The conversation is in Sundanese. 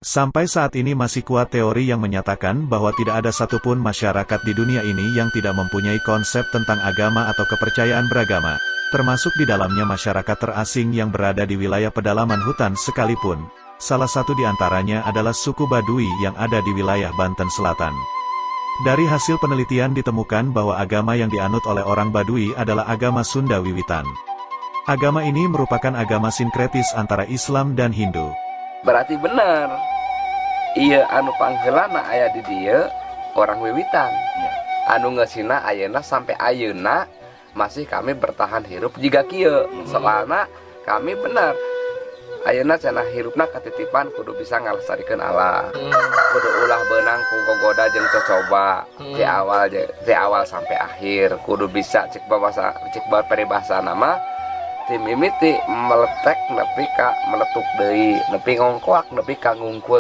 Sampai saat ini masih kuat teori yang menyatakan bahwa tidak ada satupun masyarakat di dunia ini yang tidak mempunyai konsep tentang agama atau kepercayaan beragama, termasuk di dalamnya masyarakat terasing yang berada di wilayah pedalaman hutan sekalipun. Salah satu di antaranya adalah suku Badui yang ada di wilayah Banten Selatan. Dari hasil penelitian ditemukan bahwa agama yang dianut oleh orang Badui adalah agama Sunda Wiwitan. Agama ini merupakan agama sinkretis antara Islam dan Hindu. Berarti bener iya, anu pangheulana aya di dieu orang Wiwitan anu ngeusina. Ayeuna sampai ayeuna masih kami bertahan hirup jiga kieu, soalna kami bener ayeuna cenah hirupna katitipan kudu bisa ngalestarikeun alam, kudu ulah beunang ku gogoda jeung cocoba ti awal ti awal sampai akhir, kudu bisa cek bahasa, cek peribahasa nama ti mimiti meletek nepi ka meletuk deui, nepi ngongkoak nepi ka ngungkul.